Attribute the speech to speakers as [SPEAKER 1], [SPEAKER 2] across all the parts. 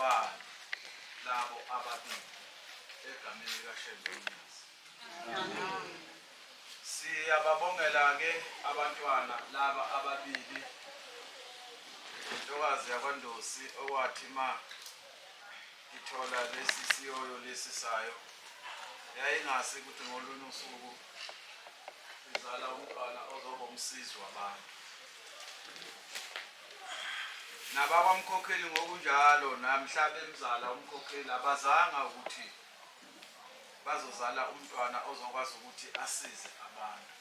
[SPEAKER 1] badlondlobale labo ababili egameni likaShembe uNyazi. Siyababongela-ke abantwana laba ababili, intokazi yakwaNdosi okwathi ma ithola lesi siyoyo lesi sayo yayingasi ukuthi ngolunye usuku izala umntwana ozoba umsizi wabantu. Nabakwamkhokheli ngokunjalo namhla bemzala umkhokheli abazanga ukuthi bazozala umntwana ozokwazi ukuthi asize abantu.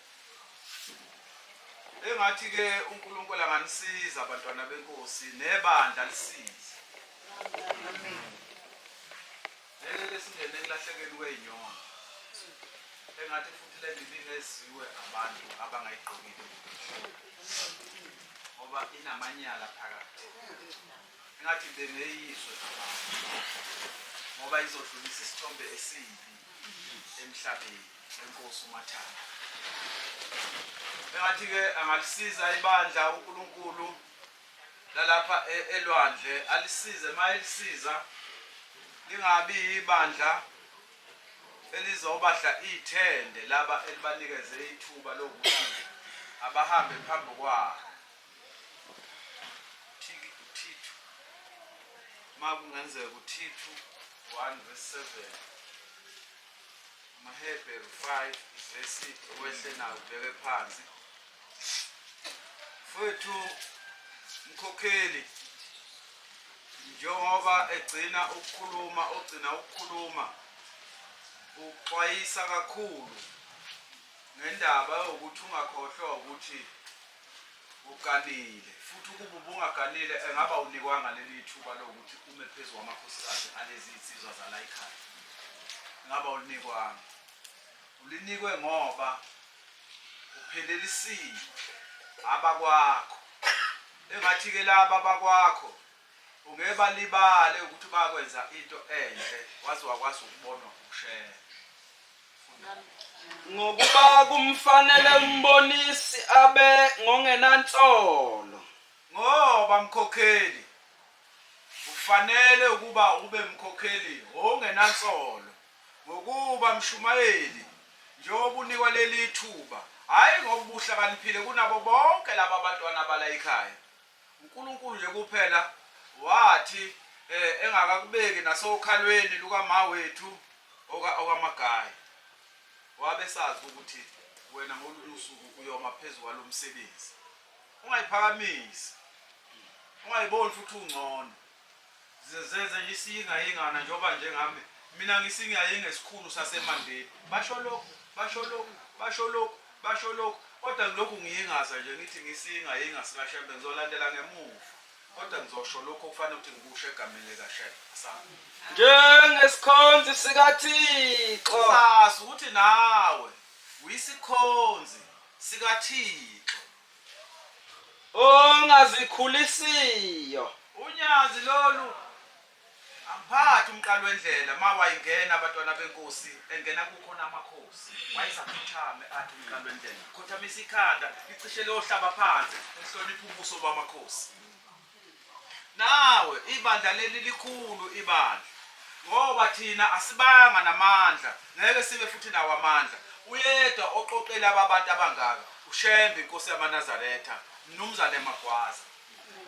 [SPEAKER 1] Engathi ke uNkulunkulu anganisiza abantwana benkosi nebandla lisize. Leli lesingene ekulahlekeni kwey'nyoni. Engathi futhi le ndima ingeziwe abantu abangayigqokile ngoba inamanyala phakathi. Engathi bengeyiswe abantu ngoba izodlulisa isithombe esibi emhlabeni enkosi uMathanda. Engathi-ke angalisiza ibandla uNkulunkulu lalapha e, elwandle alisize uma elisiza lingabi yibandla elizobahla ithende laba elibanikeze ithuba lokuthi abahambe phambi kwalo Thithu uma kungenzeka uThithu 1 verse 7 amaHebheru 5 verse wehle nawo ubheke phansi Mfowethu mkhokheli njengoba egcina ukukhuluma ogcina ukukhuluma uxwayisa kakhulu ngendaba yokuthi ungakhohlwa ukuthi uganile futhi ukuba ubungaganile engaba unikwanga leli thuba lokuthi ume phezu kwamakhosikazi alezi insizwa zala ekhaya engaba ulinikwanga ulinikwe ngoba Uphelelisiwe abakwakho. Engathi-ke laba abakwakho ungebalibale ukuthi bakwenza into enhle waze wakwazi ukubonwa uShembe.
[SPEAKER 2] Ngokuba kumfanele umbonisi abe ngongenansolo.
[SPEAKER 1] Ngoba mkhokheli ufanele ukuba ube mkhokheli ongenansolo. Ngokuba mshumayeli, njengoba unikwa leli thuba, hhayi ngoba ubuhlakaniphile kunabo bonke laba bantwana bala ekhaya. UNkulunkulu nje kuphela wathi eh, engakakubeki nasokhalweni lukama wethu okaMagayi wabe sazi ukuthi wena ngolunye usuku uyoma phezu kwalo msebenzi. Ungayiphakamisi, ungayiboni futhi ungcono. Zenze nje isiyingayingana njengoba njengami mina ngisingayinga esikhulu sasemandeni basho lokhu basho lokhu basho lokhu basho lokhu kodwa ngilokhu ngiyingaza nje ngithi ngisiyingayinga sikaShembe ngizolandela ngemuva kodwa ngizosho lokhu okufanele ukuthi ngikusho egameni likaShembe asami
[SPEAKER 2] Njengesikhonzi sikaThixo.
[SPEAKER 1] Sazi ukuthi nawe uyisikhonzi sikaThixo.
[SPEAKER 2] Ongazikhulisiyo.
[SPEAKER 1] Unyazi lolu angiphathi umqalo wendlela ma wayingena abantwana benkosi engena kukhona amakhosi wayezakhothame athi umqalo wendlela khothamisa ikhanda licishe liyohlaba phansi ehlonipha ubuso bamakhosi Nawe ibandla leli likhulu ibandla ngoba thina asibanga namandla ngeke sibe futhi nawo amandla uyedwa oqoqela ababantu abangaka uShembe inkosi yamaNazaretha mnumzane Magwaza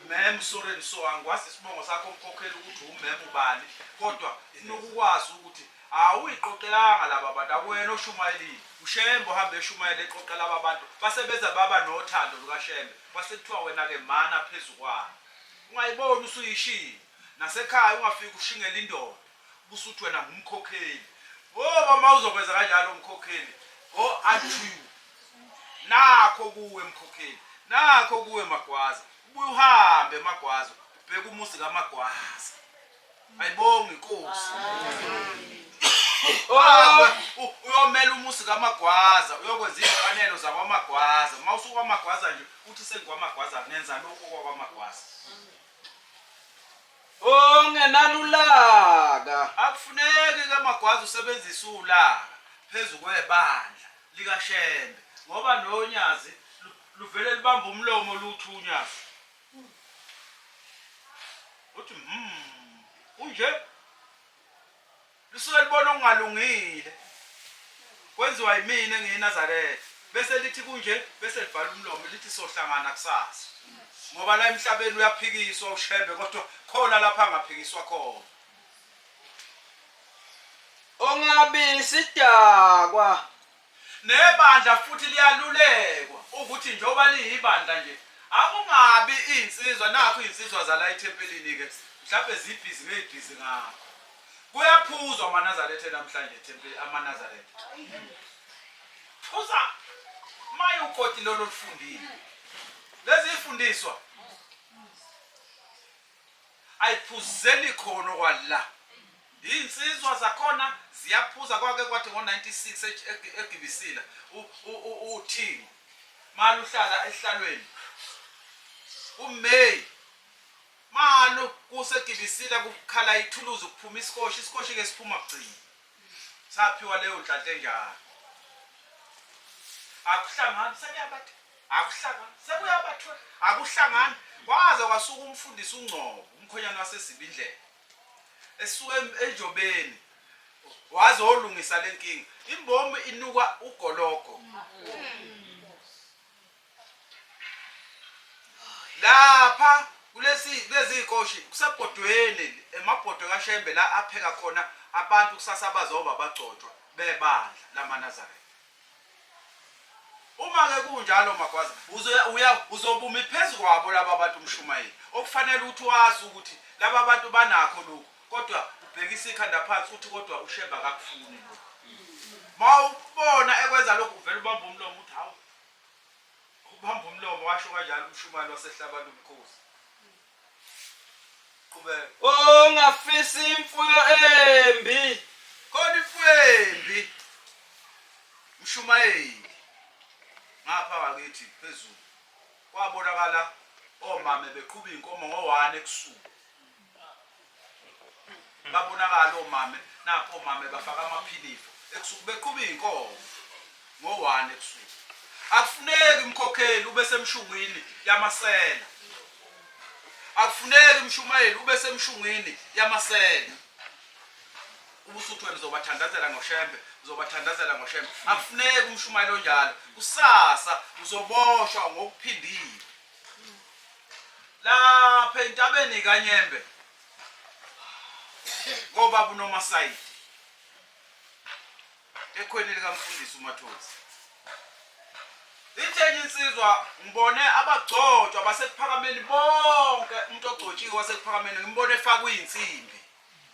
[SPEAKER 1] mem sorry so angikwazi isibongo sakho mkhokheli ukuthi umem ubani kodwa funa ukukwazi ukuthi awuyiqoqelanga laba bantu akuwena oshumayelile uShembe ohambe eshumayela eqoqela laba bantu basebenza baba nothando lukaShembe Kwase kuthiwa wena-ke mana phezu kwalo. Ungayiboni usuyishinga. Nasekhaya ungafiki ushingele indoda. Ubusuthi wena ngumkhokheli. Ngoba uma uzokwenza kanjalo umkhokheli, go unto you. Nakho kuwe mkhokheli. Nakho kuwe Magwaza. Ubuye uhambe Magwaza, ubheke umuzi kaMagwaza. Ayibonge inkosi. Oh, uyomela umuzi kaMagwaza, uyokwenza izifanelo zakwaMagwaza. Uma usukwamagwaza nje uthi sengikwamagwaza ngenza lokho kwakwaMagwaza.
[SPEAKER 2] Ongenalulaka.
[SPEAKER 1] Akufuneki ke Magwaza usebenzise ulaka phezu kwebandla likaShembe ngoba nonyazi luvele lubamba umlomo luthi unyazi. Uthi kunjani? Kunje lisuke libona okungalungile kwenziwa yimina engiyiNazaretha bese lithi kunje bese livala umlomo lithi sohlangana kusasa ngoba la emhlabeni uyaphikiswa uShembe kodwa khona lapha angaphikiswa khona.
[SPEAKER 2] Ungabi isidakwa.
[SPEAKER 1] Nebandla futhi liyalulekwa ukuthi njengoba liyibandla nje akungabi iy'nsizwa nakho iy'nsizwa zala ethempelini-ke mhlawumbe zibhizi ngey'bhizi ngakho kuyaphuzwa amanazaretha namhlanje ethempeli amanazaretha phuza maye ukoti lolo olufundile lezi ifundiswa ayiphuzeli khona okwala Iy'nsizwa zakhona ziyaphuza kwake kwathi ngo-96 egibisila uthingo maluhlala esihlalweni uMay malu kusegibisila kukhala ithuluzi kuphuma isikoshi isikoshi ke siphuma kugcina saphiwa leyo nhlanhla enjalo akuhlangani sekuyabatha akuhlangani sekuyabathola akuhlangani kwaze kwasuka umfundisi uNgcobo umkhonyana wasesibindlela esuka enjobeni wazolungisa lenkinga imbomu inuka ugologo lapha kulesi kulezi zikoshi kusebhodweni emabhodwe kaShembe la apheka khona abantu kusasa bazoba bagcotshwa bebandla lamaNazaretha Uma ke kunjalo Magwaza uzoya uya uzobumi phezu kwabo laba bantu umshumayeli okufanele ukuthi wazi ukuthi laba bantu banakho lokhu kodwa ubhekisa ikhanda phansi uthi kodwa uShembe akakufuni lokhu. Mawubona ekwenza lokhu uvela ubamba umlomo uthi hawu ubamba umlomo washo kanjalo umshumayeli wasehlabani umkhosi. Qhubeka.
[SPEAKER 2] Ongafisi imfuyo embi.
[SPEAKER 1] Khona imfuyo embi. Mshumayeli. Ngapha ngakithi phezulu. Kwabonakala omame beqhuba inkomo ngo-1 ebusuku. Babonakala omame napho omame bafaka amaphinifa ebusuku beqhuba inkomo ngo-1 ebusuku. Akufuneki umkhokheli ube semshungwini yamasela. Akufuneki umshumayeli ube semshungwini yamasela. Ubusuthi wena uzobathandazela ngoShembe, uzobathandazela ngoShembe. Akufuneki umshumayeli onjalo. Kusasa uzoboshwa ngokuphindiwe. Lapha entabeni kaNyembe kobaba uNomasayidi ekhweni likamfundisi uMathozi. Ithe enye insizwa ngibone abagcotshwa basekuphakameni bonke umuntu ogcotshiwe wasekuphakameni ngimbone efakwe insimbi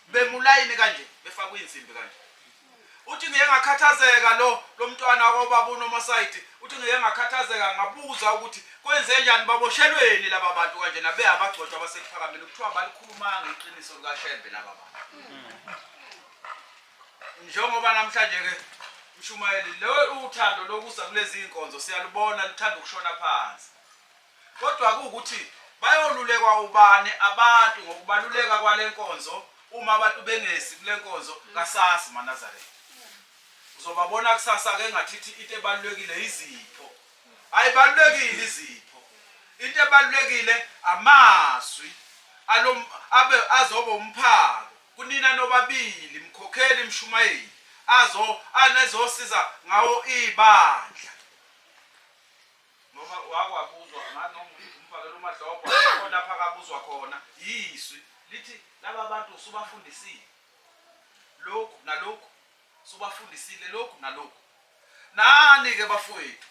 [SPEAKER 1] bemulayini kanje befakwe insimbi kanje uthi ngiye ngakhathazeka lo lo mntwana obaba unomasayidi uthi ngiye ngakhathazeka ngabuza ukuthi kwenze njani baboshelweni laba bantu kanje nabe abagcotshwa basekuphakameni kuthiwa balikhulumanga iqiniso likaShembe laba bantu Njengoba namhlanje ke mshumayeli lo uthando lokuza kulezi inkonzo siyalubona luthanda ukushona phansi. Kodwa kuwukuthi bayolulekwa ubani abantu ngokubaluleka kwale nkonzo uma abantu bengezi kule nkonzo kasazi maNazaretha. Uzobabona kusasa ke ngathithi into ebalulekile izipho. Ayibalulekile izipho. Into ebalulekile amazwi alo abe azoba umphako kunina nobabili mkhokheli mshumayeli azo anezosiza ngawo ibandla. Noma wakwabuzwa nganoma umfakela umadlobho khona lapha akabuzwa khona yizwi lithi laba bantu usubafundisile lokhu nalokhu Subafundisile lokhu nalokhu. Nani-ke bafowethu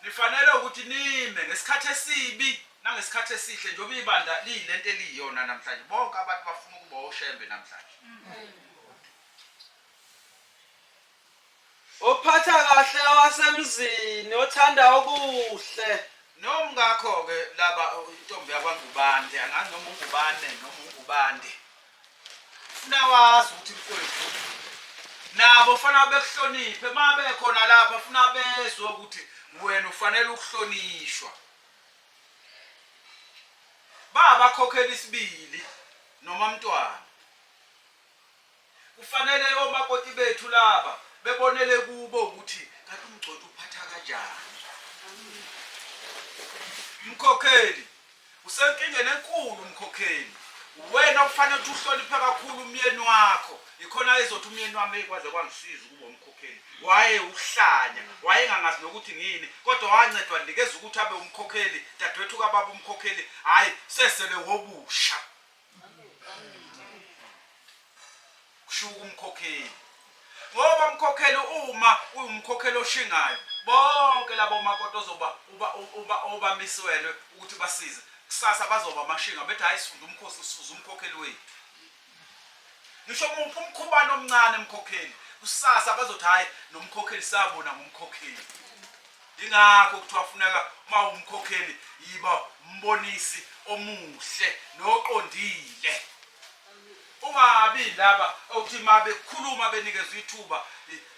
[SPEAKER 1] nifanele ukuthi nime ngesikhathi esibi nangesikhathi esihle njengoba ibandla liyilento eliyiyona namhlanje. Bonke abantu bafuna ukuba oShembe namhlanje.
[SPEAKER 2] Ophatha kahle owasemzini othanda okuhle.
[SPEAKER 1] Nomkakho-ke laba intombi yakwaNgubande angazi noma uNgubane noma uNgubande. Funa wazi ukuthi mfowethu nabo fanele bekuhloniphe uma bekhona lapha funa bezwe ukuthi wena ufanele ukuhlonishwa. Babakhokhela isibili noma mntwana. Kufanele omakoti bethu laba bebonele kubo ukuthi kanti umgcotshi uphatha kanjani. Mkhokheli usenkingeni enkulu mkhokheli. Wena okufanele ukuthi uhloniphe kakhulu umyeni wakho. Ikhona ezothi umyeni wami kwaze kwangisiza ukuba umkhokheli. Waye uhlanya, wayengangazi nokuthi ngiyini, kodwa wancedwa nikeza ukuthi abe umkhokheli, dadewethu kababa umkhokheli, hhayi sesele wobusha. Kushuka umkhokheli. Ngoba umkhokheli uma uwumkhokheli oshingayo, bonke labo makoti ozoba uba uba obamisiwelwe ukuthi basize, kusasa bazoba amashinga bethi hayi sifunda umkhosi sifuza umkhokheli wethu. Ngisho muphi umkhubano omncane emkhokheli, kusasa bazothi hayi nomkhokheli sabona ngumkhokheli. Ingakho kuthiwa funeka uma umkhokheli yiba umbonisi omuhle noqondile. Ungabi laba othi uma bekhuluma benikezwa ithuba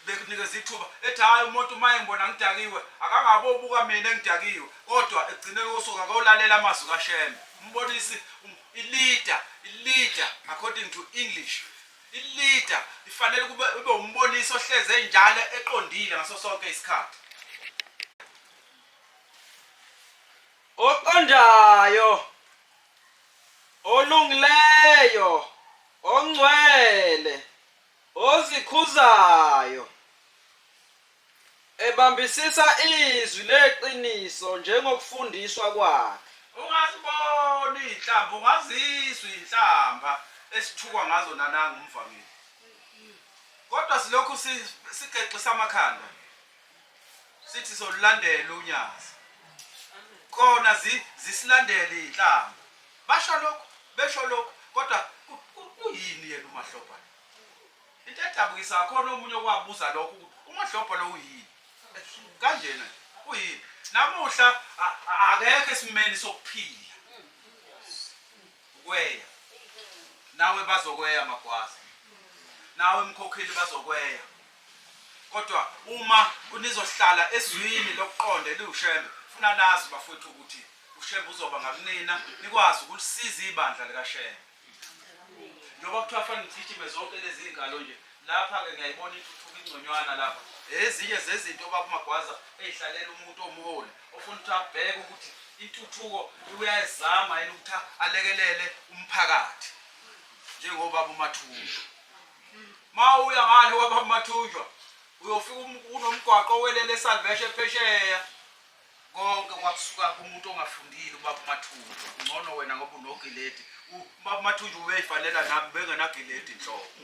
[SPEAKER 1] bekunikeza ithuba ethi hhayi umuntu uma engibona ngidakiwe akangabe obuka mina engidakiwe kodwa ekugcineni kosuku akawulalela amazwi kaShembe. Umbonisi um, i-leader, i-leader according to English i-leader ifanele kube ube umbonisi ohleze enjalo eqondile ngaso sonke isikhathi.
[SPEAKER 2] Oqondayo, olungileyo, ongcwele, ozikhuzayo, ebambisisa izwi leqiniso njengokufundiswa kwakhe.
[SPEAKER 1] Ungazibona iy'nhlamba, ungazizwa iy'nhlamba esithukwa ngazo nananga umvangeli. Kodwa silokhu sigexisa amakhanda sithi solulandela unyazi. Khona zisilandele iy'nhlamba. Basho lokhu, besho lokhu, kodwa kuyini yena uMahlobha lo? Into edabukisa akhona omunye okwabuza lokho ukuthi uMahlobha lo uyini? Kanjena nje uyini? Namuhla akekho esimeni sokuphila. Ukweya. Nawe bazokweya magwaza. Nawe mkhokheli bazokweya. Kodwa uma nizohlala ezwini lokuqonda eliwuShembe, funa nazi bafowethu ukuthi uShembe uzoba ngakunina nikwazi ukulisiza ibandla likaShembe. Njengoba kuthiwa fanele ngigijime zonke lezi iy'nkalo nje, lapha-ke ngiyayibona intuthuko ingconywana lapha. Ezinye zezinto obaba uMagwaza ey'hlalela umuntu omholi ofuna ukuthi abheke ukuthi intuthuko uyayizama yini ukuthi alekelele umphakathi njengobaba uMathunjwa. Ma uya ngale kwababa uMathunjwa uyofika kunomgwaqo owelele eSalveshe phesheya. Konke kwakusuka kumuntu ongafundile ubaba uMathunjwa. Ngcono wena ngoba unogiledi. Ubaba uMathunjwa ubeyifanela nami bengenagiledi nhlobo.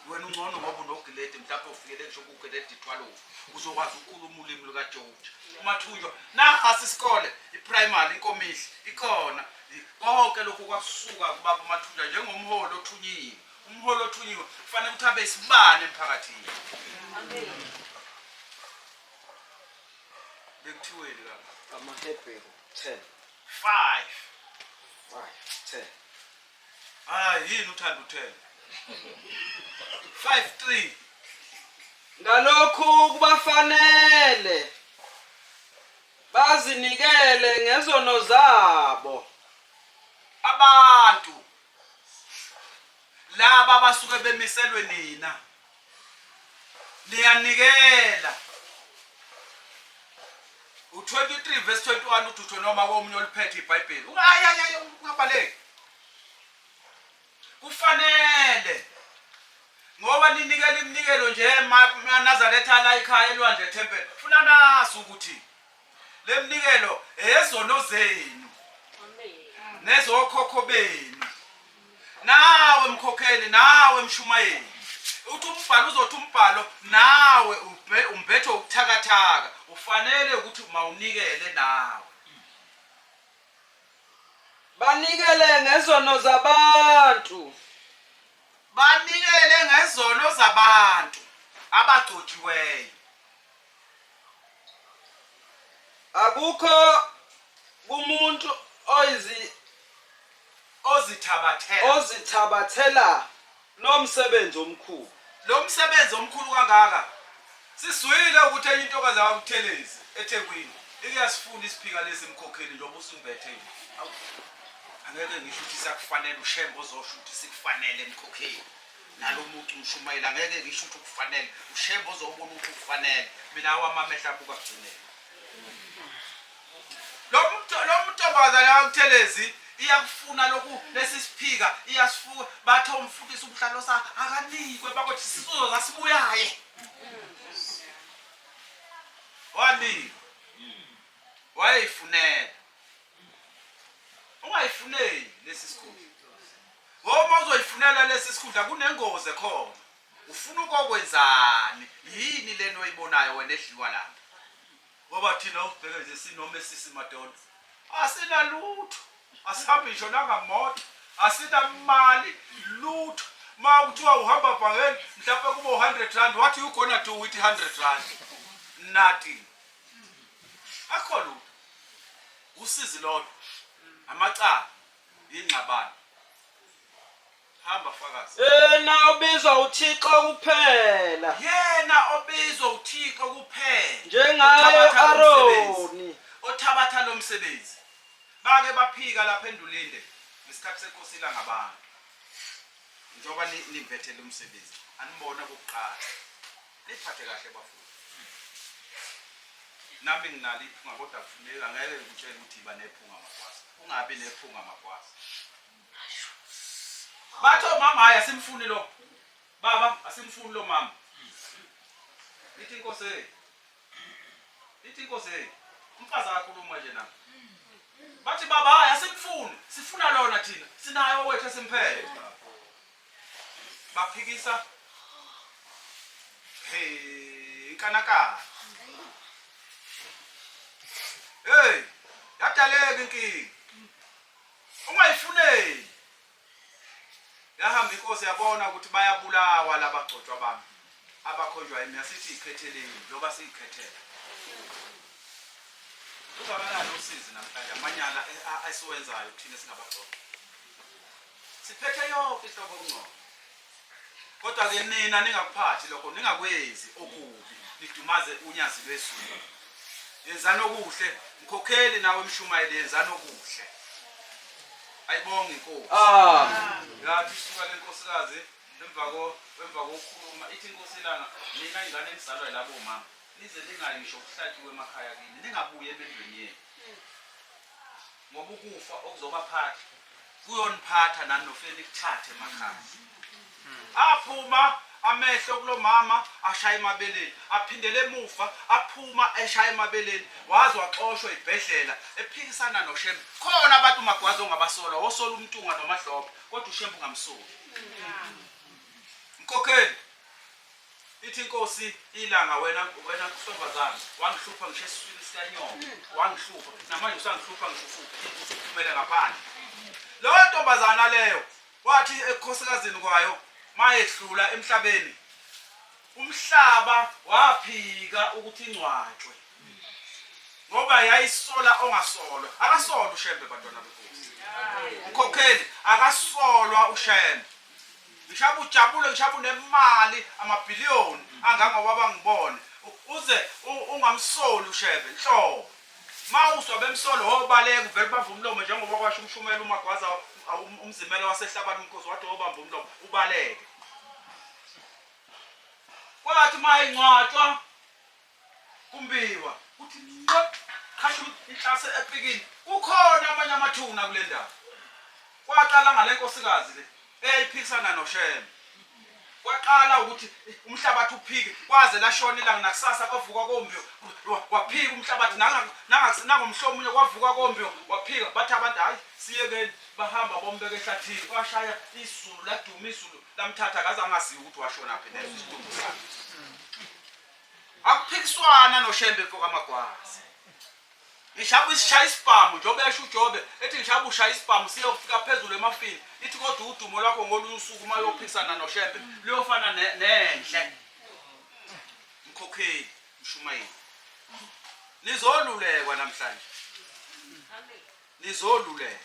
[SPEAKER 1] Wena ungcono ngoba unogiledi mhlawumbe ufikele ngisho kugiledi 12. Uzokwazi ukukhuluma ulimi lukaJoji. UMathunjwa nasi isikole iprimary inkomihle ikhona. Konke lokhu kwakusuka kubaba uMathunjwa njengomholi othunyiwe. Umholi othunyiwe kufanele ukuthi abe isibane emphakathini. Amen. Bekuthiweni kaka?
[SPEAKER 2] AmaHebheru 10.
[SPEAKER 1] 5.
[SPEAKER 2] 5 10.
[SPEAKER 1] Hayi yini uthanda u10? 5 3.
[SPEAKER 2] Ngalokhu kubafanele bazinikele ngezono zabo.
[SPEAKER 1] Abantu laba abasuke bemiselwe nina niyanikela u-23 verse 21 uthi utho noma komunye oliphethe ibhayibheli ungayayaye ungabaleki kufanele ngoba ninikela iminikelo nje emaNazaretha la ekhaya elwandle ethempeli funa nazi ukuthi Le mnikelo eyezono zenu nezokhokho benu. Nawe mkhokheli, nawe mshumayeli. Uthi umbhalo uzothi umbhalo nawe umbethwe ukuthakathaka ufanele ukuthi mawunikele nawe.
[SPEAKER 2] Banikele ngezono zabantu.
[SPEAKER 1] Banikele ngezono zabantu abagcotshiweyo.
[SPEAKER 2] Akukho kumuntu oyizi
[SPEAKER 1] ozithabathela
[SPEAKER 2] ozithabathela lo msebenzi omkhulu.
[SPEAKER 1] Lo msebenzi omkhulu kangaka siswile ukuthi enye intokazi yakwaButhelezi eThekwini ikuyasifuna isiphika lesi mkhokheli njengoba usumbethe nje. Awu, angeke ngisho ukuthi siyakufanele uShembe ozosho ukuthi sikufanele mkhokheli. Nalo muntu umshumayeli angeke ngisho ukuthi ukufanele uShembe ozobona ukuthi ukufanele mina awami amehlo abuka kugcineni. Lo muntu lo ntombazane yakuthelezi Iyakufuna lokhu lesi siphika iyasifuka bathe umfundisi umhlalosa akanikwe bakothi sizoza sibuyaye. Wanikwa. Wayeyifunela. Ungayifuneli lesi sikhundla. Ngoba uzoyifunela lesi sikhundla kunengozi ekhona. Ufuna ukokwenzani? Yini lena oyibonayo wena edliwa lapha? Ngoba thina ubheke nje sinomesisi madoda. Asinalutho. Asihambi ngisho nangamoto. Asinamali lutho. Ma kuthiwa uhamba bhangeni mhlawumbe kube u-100 rand what you gonna do with 100 rand? Nothing. Akho lutho. Usizi lodwa. Amacala, ingxabano. Hamba fakazi.
[SPEAKER 2] Yena obizwa uThixo kuphela.
[SPEAKER 1] Yena obizwa uThixo kuphela.
[SPEAKER 2] Njengaye
[SPEAKER 1] Othabatha lo msebenzi.
[SPEAKER 2] uAroni.
[SPEAKER 1] Othabatha lo msebenzi. Bake baphika lapha eNdulinde ngesikhathi senkosi iLangabantu. Njengoba nimbethele umsebenzi. Anibona kokuqala. Niphathe kahle bafowethu. Nami nginalo iphunga kodwa kufuneka ngeke ngikutshele ukuthi iba nephunga magwaza. Ungabi nephunga magwaza. Bathi omama hayi asimfuni lo. Baba asimfuni lo mama. Ithi inkosi hey. Ithi inkosi hey. Umfazi akakhuluma nje nami. Bathi baba hayi asimfuni, sifuna lona thina. Sinayo owethu esimphele. Baphikisa hey inkanakana. Hey, yadaleka inkinga. Ungayifuneli. Yahamba inkosi yabona ukuthi bayabulawa labagcotshwa bami abakhonjwa yimi yasithi ikhetheleni njengoba siyikhethela. Lungakanani usizi namhlanje amanyala esiwenzayo thina singabagcotshwa. Siphethe yonke inhlobo kungcono. Kodwa ke nina ningakuphathi lokho ningakwenzi okubi nidumaze unyazi lwezulu. Yenzani okuhle mkhokheli nawe mshumayeli yenzani okuhle. Ayibonge inkosi.
[SPEAKER 2] Amen.
[SPEAKER 1] Yathi isuka le nkosikazi emva ko emva kokukhuluma ithi inkosi ilanga nina ingane enizalwa yilabo mama nize ningayi ngisho kuhlatshiwe emakhaya kini ningabuyi emendweni yenu. Ngoba ukufa okuzobaphatha kuyoniphatha nani nofike nikuthathe emakhaya. Aphuma amehlo kulomama ashaya emabeleni aphindele emuva aphuma eshaya emabeleni waze waxoshwa ibhedlela ephikisana noShembe. Khona abantu magwazi ongabasola wosola uMntungwa noMadlopha kodwa uShembe ungamsoli. Mkhokheli Ithi inkosi ilanga wena wena ntombazane wangihlupha ngisho esiswini sikanyoko wangihlupha namanje usangihlupha ngisho usuphumele ngaphandle. Leyo ntombazana leyo wathi ekukhosikazini kwayo mayehlula emhlabeni umhlaba waphika ukuthi ingcwatshwe ngoba yayisola ongasolwa akasolwa uShembe bantwana benkosi mkhokheli akasolwa uShembe Ngishaba ujabule ngishaba unemali amabhiliyoni angangoba bangibone uze ungamsoli uShembe nhlobo. Ma uzwa bemsola wobaleka uvele ubambe umlomo njengoba kwasho umshumela uMagwaza umzimela wasehlabani umkhosi wathi wobamba umlomo ubaleke. Kwathi uma ingcwatshwa kumbiwa kuthi nqo qhasha inhlase epikini kukhona amanye amathuna kule ndawo kwaqala ngale nkosikazi le eyayiphikisana noShembe kwaqala ukuthi umhlabathi uphike kwaze lashona ilanga nakusasa kwavuka kombiwa waphika umhlabathi nangomhlomunye kwavuka kombiwa waphika bathi abantu hhayi siyekeni bahamba bombeka ehlathini kwashaya izulu laduma izulu lamthatha akaze angaziwa ukuthi washonaphi neso isidumbu sakhe Akuphikiswana noShembe mfo kaMagwaza. Ngishaba isishaya isibhamu njengoba esho uJobe ethi ngishaba ushaya isibhamu siyofika phezulu emafini ithi kodwa udumo lwakho ngolunye usuku uma uyophikisana noShembe luyofana nenhle. Mkhokheli, mshumayeli. Nizolulekwa namhlanje. Nizolulekwa.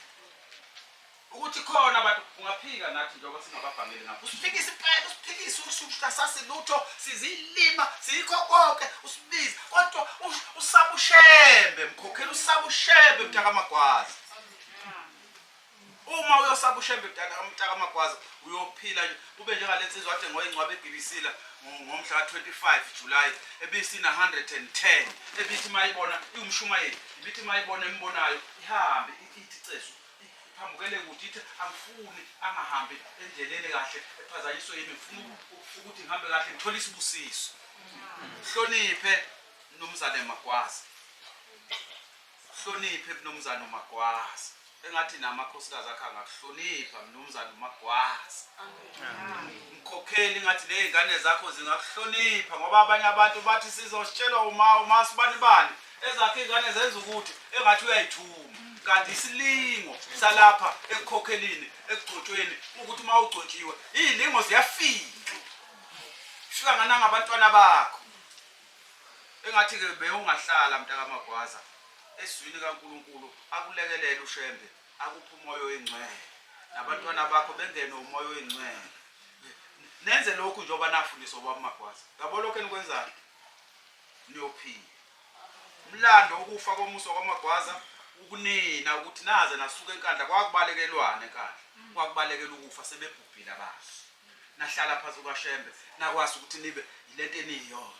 [SPEAKER 1] Ukuthi khona abantu ungaphika nathi njengoba singababhangeli ngapha usiphikise impela usiphikise usuthi asasi lutho sizilima siyikho konke usibize kodwa usaba uShembe mkhokheli usaba uShembe mntakamagwaza uma uyosaba uShembe mntakamagwaza uyophila nje ube njengale nsizwa ade ngoyingcwaba egibisila ngomhla ka-25 July ebisina 110 ebithi mayibona iwumshumayeli ibithi mayibona embonayo ihambe ithi cesu. Iphambukele kude ithi angifuni angahambi endleleni kahle ephazanyiswe yimi ngifuna ukuthi ngihambe kahle ngithole isibusiso. Hloniphe mnumzane Magwaza. Hloniphe mnumzane uMagwaza. Engathi namakhosikazi akhe angakuhlonipha mnumzane uMagwaza. Mkhokheli ngathi ley'ngane zakho zingakuhlonipha ngoba abanye abantu bathi sizositshelwa uma uma sibani bani ezakhe iy'ngane zenza ukuthi engathi uyayithuma kanti isilingo salapha ekukhokhelini ekugcotshweni ukuthi uma ugcotshiwe iy'lingo ziyafika fika nganangabantwana bakho Engathi-ke bewungahlala mntakamagwaza ezwini kaNkulunkulu akulekelele uShembe akuphe umoya oyingcwele nabantwana bakho bengene umoya oyingcwele nenze lokhu njengoba nafundiswa ubaba Magwaza yabo lokho enikwenzayo niyophila umlando wokufa komuso kwamagwaza ukunina ukuthi naze nasuka enkandla kwakubalekelwana enkandla kwakubalekela ukufa sebebhubhile abantu nahlala phansi kwaShembe nakwazi ukuthi nibe yilento eniyiyona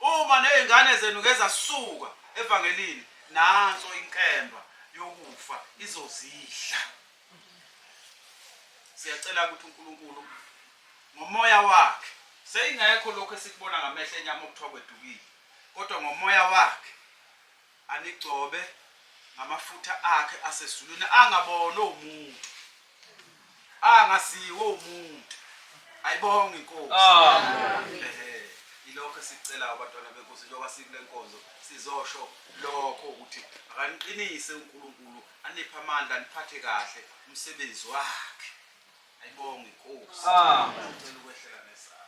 [SPEAKER 1] uma nezingane zenu ngezasuka evangelini nanso inkemba yokufa izozidla siyacela ukuthi uNkulunkulu ngomoya wakhe seyingekho lokho esikubona ngamehlo enyama okuthiwa kwedukile kodwa ngomoya wakhe anigcobe ngamafutha akhe asezulwini angabonwa umuntu angasiwo umuntu ayibonge inkosi amen ehe ilokho esicela abantwana benkosi njengoba sikule nkonzo sizosho lokho ukuthi akaniqinise uNkulunkulu aniphe amandla aniphathe kahle umsebenzi wakhe ayibonge inkosi amen ngicela ukwehlela nesandla.